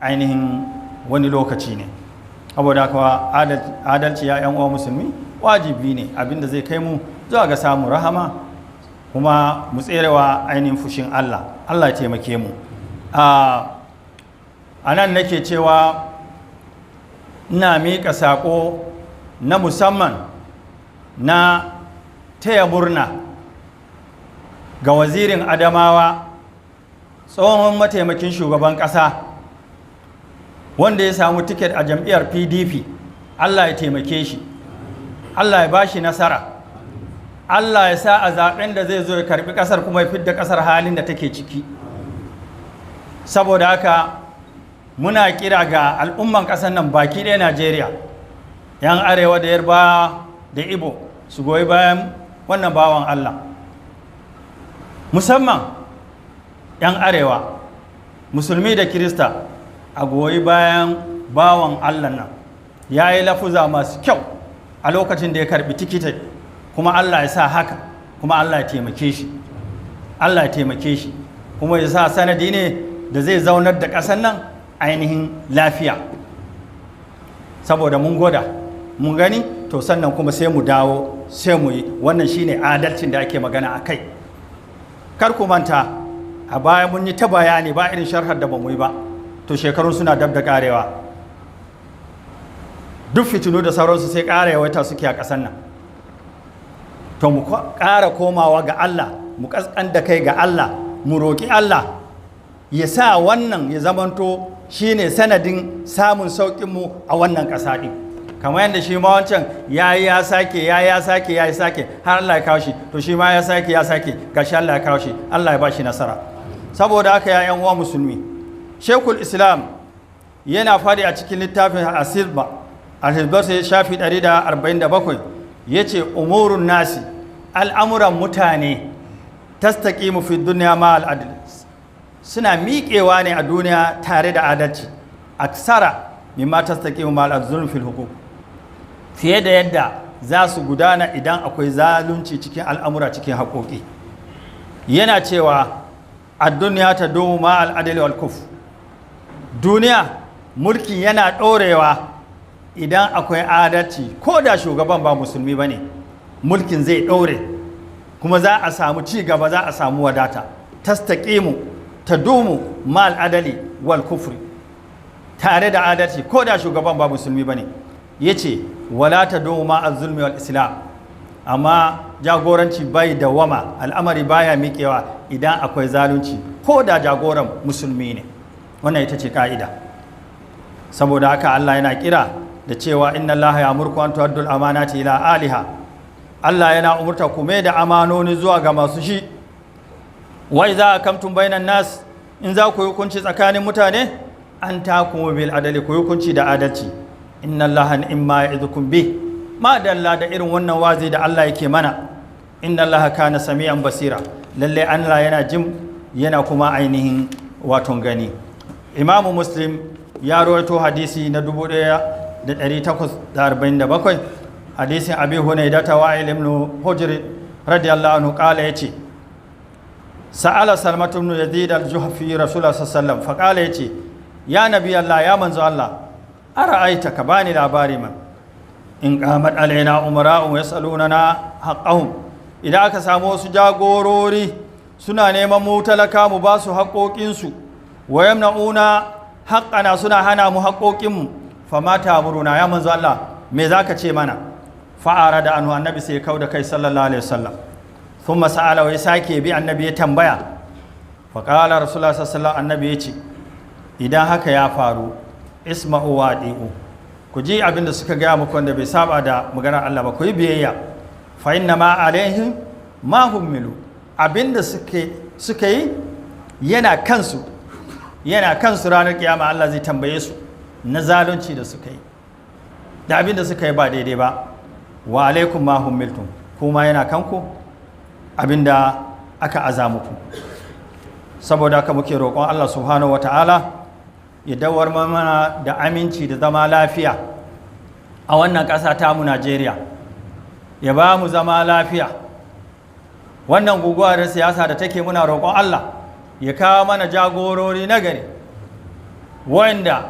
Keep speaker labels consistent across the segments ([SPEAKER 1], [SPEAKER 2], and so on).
[SPEAKER 1] Ainihin wani lokaci ne. Saboda haka adalci, ya 'yan uwa musulmi, wajibi ne, abinda zai kai mu zuwa ga samun rahama kuma mu tserewa ainihin fushin Allah. Allah ya taimake mu. A nan nake cewa ina miƙa saƙo na musamman na taya murna ga Wazirin Adamawa, tsohon mataimakin shugaban ƙasa, wanda ya samu ticket a jam'iyyar PDP. Allah ya taimake shi, Allah ya ba shi nasara, Allah ya sa a zaben da zai zo ya karbi kasar kuma ya fidda kasar halin da take ciki. Saboda haka muna kira ga al'umman kasar nan baki ɗaya, Najeriya, 'yan Arewa da Yarba da Ibo, su goyi bayan wannan bawan Allah, musamman 'yan Arewa, Musulmi da Kirista, a goyi bayan bawan Allah nan. Ya yi lafuza masu kyau a lokacin da ya karbi tikiti, kuma Allah ya sa haka, kuma Allah ya taimake shi, Allah ya taimake shi, kuma ya sa sanadi ne da zai zaunar da ƙasar nan ainihin lafiya. Saboda mun gwada, mun gani. To, sannan kuma sai mu dawo sai mu yi wannan. Shine adalcin da ake magana a kai. Kar ku manta, a baya mun yi ta bayani, ba irin sharhar da ba mu yi ba. To, shekarun suna dab da karewa, duk fitinu da sauransu sai ƙara yawaita suke a ƙasar nan. To, mu ƙara komawa ga Allah, mu ƙasƙan da kai ga Allah, mu roƙi Allah ya sa wannan ya zamanto shine sanadin samun sauƙinmu a wannan ƙasa ɗin, kamar yadda shi ma wancan ya yi, ya sake, ya ya sake, ya yi sake, har Allah ya kawo shi. To, shi ma ya sake, ya sake, gashi Allah ya kawo shi. Allah ya ba shi nasara. Saboda haka, ya 'yan uwa Musulmi, Shekul Islam yana faɗi a cikin littafin Asirba Alhizbar, shafi 147, ya ce: أمور الناس, al'amuran mutane, تستقيم في الدنيا مع العدل, suna miƙewa ne a duniya tare da adalci, أكثر مما تستقيم مع الظلم في الحقوق, fiye da yadda za su gudana idan akwai zalunci cikin al'amura, cikin haƙoƙi. Yana cewa: الدنيا تدوم مع العدل والكفر. Duniya, mulki yana ɗorewa idan akwai adalci. Ko da shugaban ba Musulmi ba ne, mulkin zai ɗore kuma za a samu ci gaba, za a samu wadata. تستقيم تدوم مع العدل والكفر, tare da adalci, ko da shugaban ba Musulmi ba ne. Ya ce: ولا تدوم مع الظلم والإسلام. Amma jagoranci bai dawama, al'amari baya miƙewa idan akwai zalunci, ko da jagoran Musulmi ne. Wannan ita ce ka'ida. Saboda haka Allah yana kira da cewa: إن الله يأمركم أن تؤدوا الأمانات إلى أهلها. Allah yana umurta ku mai da amanoni zuwa ga masu shi. وإذا حكمتم بين الناس, in za ku yi hukunci tsakanin mutane, أن تحكموا بالعدل, ku yi hukunci da adalci. إن الله نعم ما يعظكم به. Ma dalla da irin wannan wa'azi da Allah yake mana. إن الله كان سميعا بصيرا. Lalle Allah yana jin, yana kuma ainihin waton gani. Imamu Muslim ya rawaito hadisi na 1847, hadisin Abi Hunaidata Wa'il ibn Hujr رضي الله عنه قال, yace: سأل سلمة بن يزيد الجحفي رسول الله صلى الله عليه وسلم فقال, yace: يا نبي الله, ya manzo Allah, أرأيت, ka bani labari man, إن قامت علينا أمراء يسألوننا حقهم, idan aka samu wasu jagorori suna neman mu talaka mu ba su haƙoƙinsu, ويمنعون حقنا, suna hana mu haƙoƙinmu, فما تأمرنا, ya manzo Allah, me zaka ce mana? فأعرض عنه, annabi sai kau da kai صلى الله عليه وسلم. ثم سأل, ya sake bi, annabi ya tambaya. فقال رسول الله صلى الله عليه وسلم, annabi ya ce: idan haka ya faru, اسمعوا وأطيعوا, ku ji abin da suka gaya muku wanda bai saba da maganar Allah ba, ku yi biyayya. فإنما عليهم ما حملوا, abin da suka yi yana kansu, yana kansu. Ranar kiyama Allah zai tambaye su na zalunci da suka yi da abin da suka yi ba daidai ba. وعليكم ما حملتم, kuma yana kanku abin da aka aza muku. Saboda haka muke roƙon Allah سبحانه وتعالى ya dawar mana da aminci da zama lafiya a wannan ƙasa tamu Najeriya, ya ba mu zama lafiya. Wannan guguwa da siyasa da take, muna roƙon Allah ya kawo mana jagorori na gari. Wanda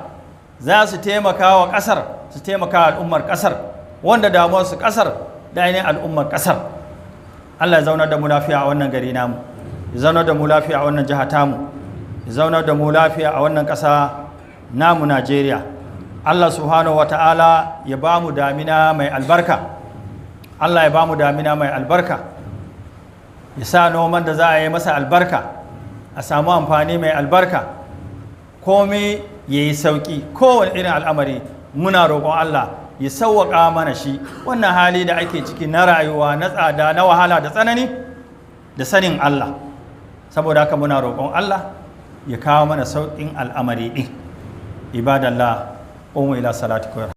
[SPEAKER 1] za su taimaka wa ƙasar, su taimaka wa al'ummar ƙasar, wanda damuwarsu ƙasar da ainihin al'ummar ƙasar. Allah ya zaunar da mu lafiya a wannan gari namu, ya zaunar da mu lafiya a wannan jiha tamu, ya zaunar da mu lafiya a wannan ƙasa namu Najeriya. Allah subhanahu wata'ala ya ba mu damina mai albarka. Allah ya ba mu damina mai albarka, ya sa noman da za a yi masa albarka, a samu amfani mai albarka, komai ya yi sauƙi. Kowane irin al'amari muna roƙon Allah ya sauwaƙa mana shi. Wannan hali da ake ciki na rayuwa, na tsada, na wahala da tsanani, da sanin Allah. Saboda haka muna roƙon Allah ya kawo mana sauƙin al'amari ɗin. Ibadallah, qumu ila salatikum.